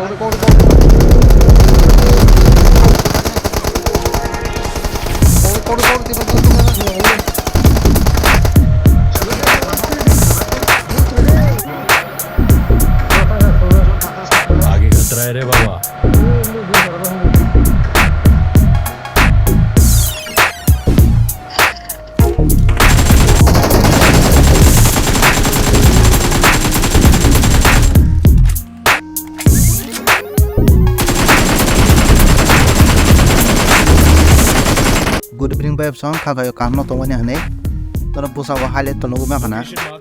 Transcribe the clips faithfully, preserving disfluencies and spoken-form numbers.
आगे खतरा है रे बाबा। Good evening, bai song kha khayo kaham no tongmani hwnwi. Toro bwsa o highlight tono guma khana.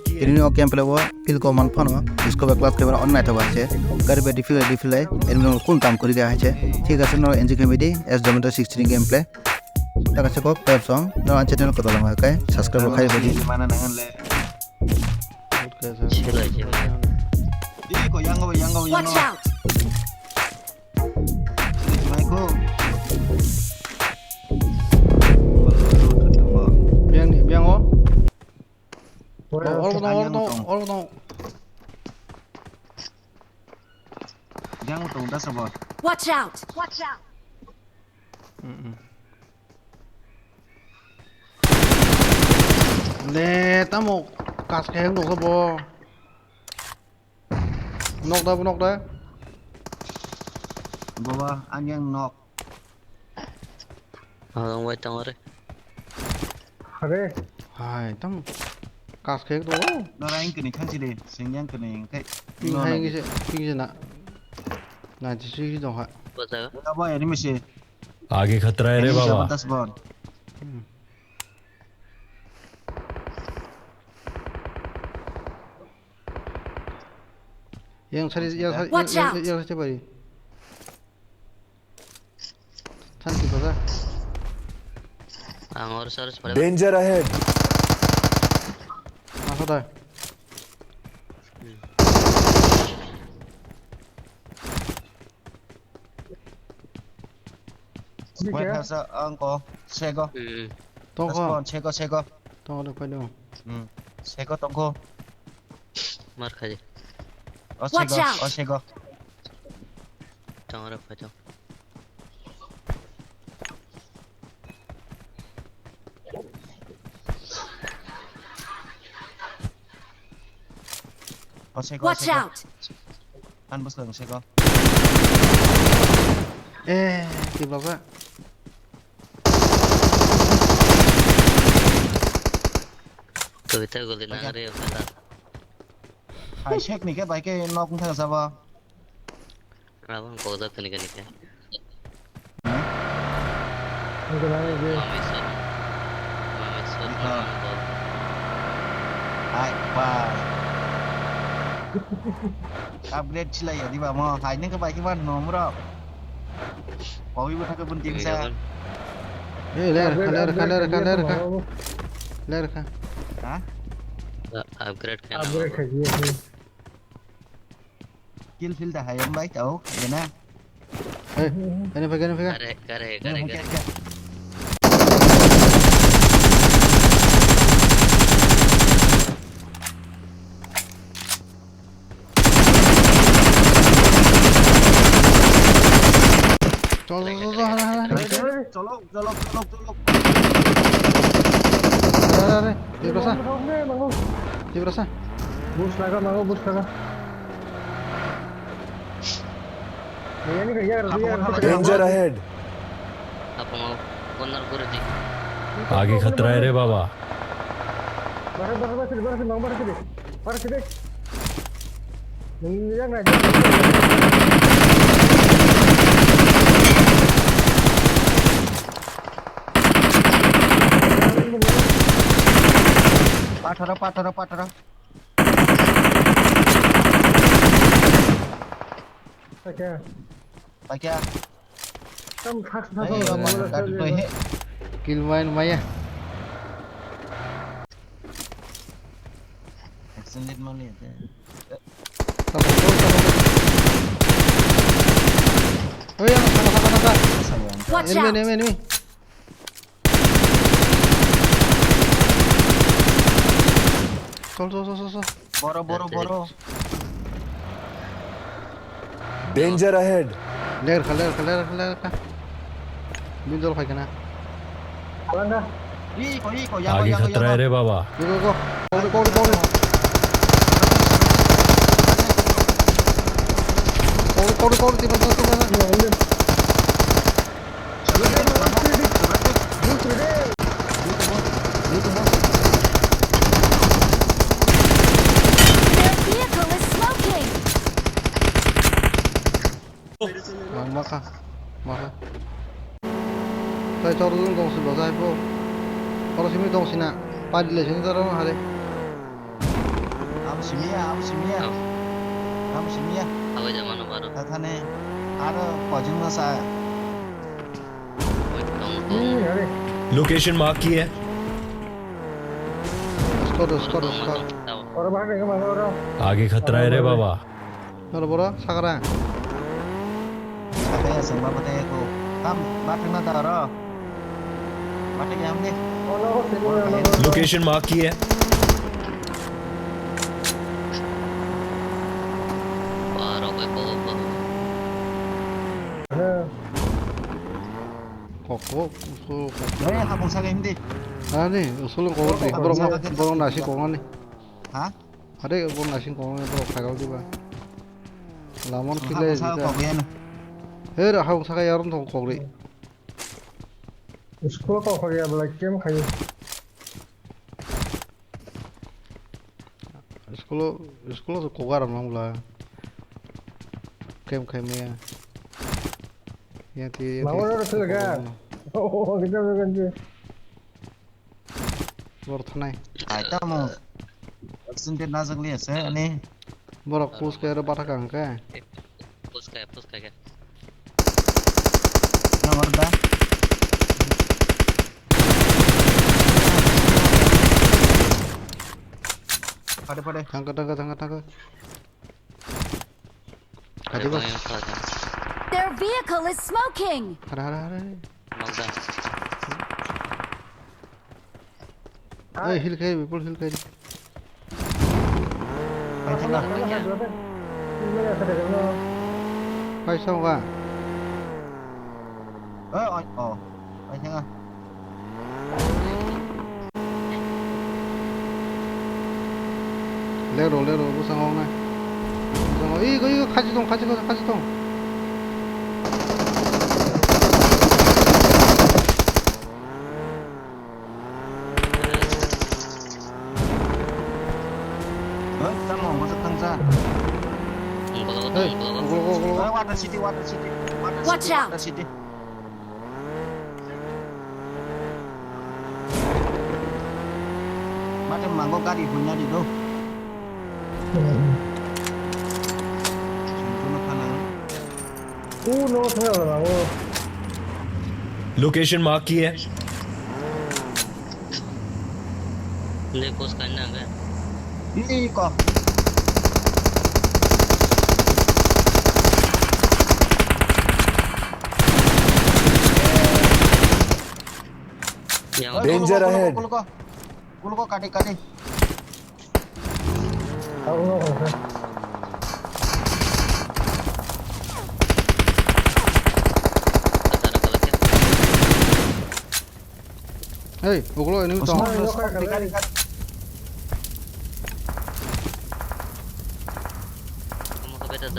Tini o gameplay o feel ko man phano disco bai class kebra on naithok hai se. Gari bai defile defile enemy no kun kam kori dia hai se. Thik ase, no enjoy khe midi as Zomato six three gameplay. Taka se kok bai song no an channel ko tolong hai kai subscribe khai badi. Mana nangan le. Sila je. Di ko yango yango yango. Watch out! Biang ni, biang o. Oro, oro, oro, oro, oro. Biang o tong da sabor. Watch out! Watch out! Mm, mm. Le, tamo kas khe wng tongkha bo. Nok da, nok da. Baba, ang yang nok. Ang wai tong re. Are. Hai, tamo kas khe wng tongo. Nora ang kini khansi de, sing yang kini kai. Ping hai ngi se, ping se na. Na, jisi dong ha. Baba, ani mese. आगे खतरा है रे बाबा। जबरदस्त ball. Hmm. Yang sari, yang sari, Watch yang, out! Yang, yang sari bari. Thank you, brother. Ang or sar sare. Danger ahead. Apa dah? Wait, hasa angko sego. Hmm. Tongkho. Respond, sego, sego. Tongkho, tongkho, tongkho. Hmm. Sego tongkho. Mar khaji. O sego, o sego. Tongkho, tongkho. O sego, o sego. Watch out! An bwswk se ko. Eh, tibaba. Kawita guli nang re bela. Hai sek ni ke bai ke nok thang sabo. Abang kau dak kani kani ke. Mami sot. Mami sot. Hai, bai. Upgrade chilai ya, di ba mo. Hai, neng ke bai ke ban nomor. Kau ibu thake pun tim sa. Eh, ler kha, ler kha, ler kha, ler kha. Ler kha. Ha? Upgrade kha. Upgrade kha. Kill field da hayam bai tau, gana. Eh, gana phaga, gana phaga. Kare, kare, kare, kare. Chol, chol, chol, chol, hala, hala. Cholo, cholo, cholo, cholo. Hala, hala, hala. Tibrasa. Tibrasa. Bus laga, mago, bus laga. Danger ahead. Apa mau? Benar guru di. आगे खतरा है रे बाबा। Barang, barang, barang, barang, barang, barang, barang, barang. Yang naik. Patara, patara, patara. Paikya. Paikya. Tam thak thak. Kill mine maya. Extended mali ate. Oi, thaka, thaka, thaka. Watch out! Enemy, enemy, enemy. Sol, sol, sol, sol, sol. Boro, boro, boro. Danger ahead. Ler kha, ler kha, ler kha, ler kha. Bin jol khai kana. Alanga. Iko, iko, yago, आगे yago, खतरा है yago. रे बाबा। Go, go, go. Pokri, pokri, pokri. Pokri, pokri, pokri, tiba, tiba, tiba. Their vehicle is smoking. Ang maka, maka. Tai chor dun dong si bajai po. Oro simi dong sina. Padi le sini taro hare. Abo simiya, abo simiya. Abo. Abo simiya. Abo jama no baro. Tathane aro kojing no sa. Wait, tong, tong. Location mark की है। Squad, squad, squad. Oro bahar dengke mano oro. आगे खतरा है रे बाबा। Oro boro sakra. Sakaya sengba bate ko. Kam bathang na ta oro. Bathang ya amni. Location mark की है। Kok, kok, usul, kok. Oi, habung saga hindi. Ani, usul kok di. Borok, borok nasi kok ani. Ha? Are borok nasi kok ani, borok khairok diba. Lamon kile. Habung saga kok ya na. Her, habung saga yaron tong kok ri. School kok ya bela kem khayo. School, school to kogar nang bla. Kem khai maya. Yang ti, yang ti. Mau ro sel ga. Oh, kita bukan tu. Bor thanai. Ai ta mo. Percentage na jagli ase ani. Borok push khe aro bathak ang khe. Push khe, push khe. Nang oro da. Phade, phade. Thangkha, thangkha, thangkha, thangkha. Phade bas. Their vehicle is smoking. Hara, hara, hara. Knock down. Ei, heal khai, people heal khai. Paithakna. Paisa wngkha. Oi, oi, oh. Paithakna. Lero, lero, bwskango wngnai. Bwskango, ego, ego, khachi tong, khachi, khachi, khachi tong. Hoi, tamo, bwswk thangsa. Hey, ulo, ulo, ulo. Hoi, Water City, Water City, Water City, Watch out! Water City. Mate mango gari huina di do. Hmm. Sungkunu khanang. Uno thang la o. Location mark की है। Ni kus kaina ga. Ni ko. Yang. Danger ahead. Kuluko, kuluko, kuluko, kati, kati. Hey, ugulo enemy tong. Usman, Usman, kati, kati, kati.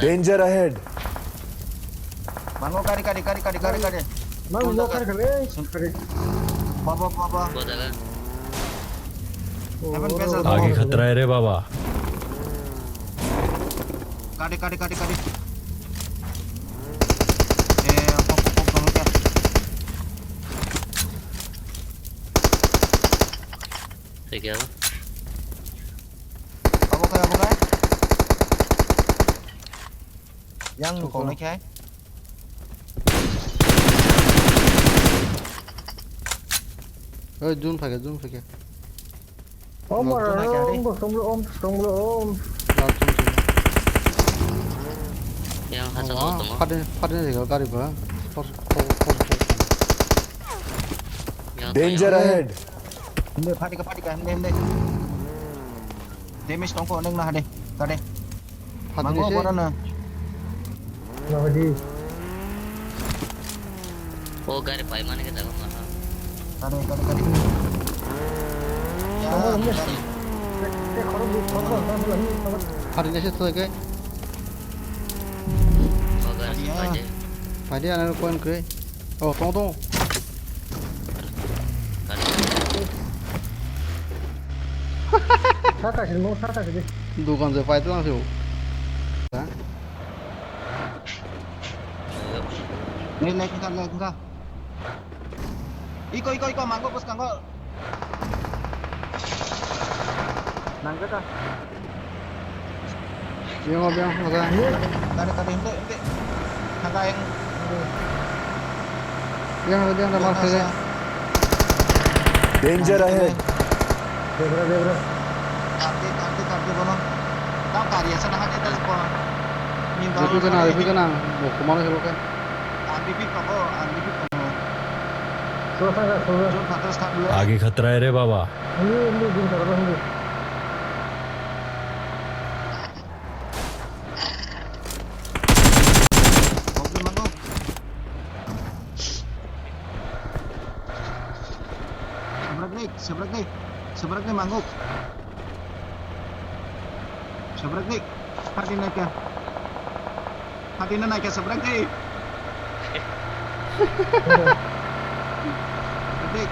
Danger ahead. Mango kari, kari, kari, kari, kari, kari. Mango kari, kari. Baba, baba. Heaven vessel. आगे खतरा है रे बाबा। Kari, kari, kari, kari. Eh, pop, pop, pop, pop. Thank you. Abo khai, abo khai. Yang nukong nai khai. Oi, zoom phaikha, zoom phaikha. Om, om, om, om. Last zoom phaikha. Yang hachal tongo. Phaden, phaden rega gari ba. Por, por, por, por. Danger ahead. Hinde, phatika, phatika, hinde, hinde. Damage tongko, neng na hade, kade. Mango borano. Nabadi. O gari paimani ke jaga mana? Kare, kare, kare. Ya, kare. Hari nasi tu ke? O gari paje. Paje ana koin kre. Oh, tong tong. Saka sih, mau saka sih. Dukan je paite lang sih. Nei, nei, kengkha, nei, kengkha. Iko, iko, iko, manggo, bwskango. Nangjakha. Biang, biang, masa. Tadi, tadi, ente, ente. Kata yang. Biang, biang, sama saya. Danger ahead. Debra, debra. Karti, karti, karti, bono. Tau kari asa na hati tadi, bono. Review kena, review kena. Mau kemana sih lo kan? Ang di pik toko, ang di pik toko. Sosa ka, sosa. Jor phatar start le. आगे खतरा है रे बाबा। Hindi, hindi, hindi, hindi. Oke, mango. Sabrak ni, sabrak ni, sabrak ni mango. Sabrak ni, hati naika. Hati na naika sabrak ni. Sabrak ni.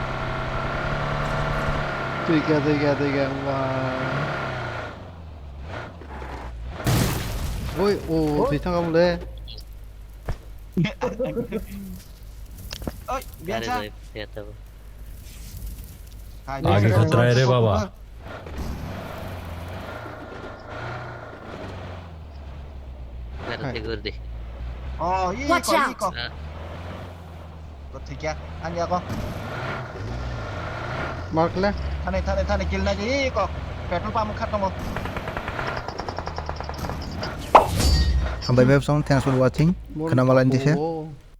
Tui kya, tui kya, tui kya. Wah. Oi, oh, tui thang kamu le. Oi, biasa. आगे खतरा है रे बाबा। Oh, iko, iko. Ko thikya, ani ako. Mark le. Thani, thani, thani, kill na ji, iko. Petrol pump khat tongo. Hambai beb song, thanks for watching. Khana malai ni dise.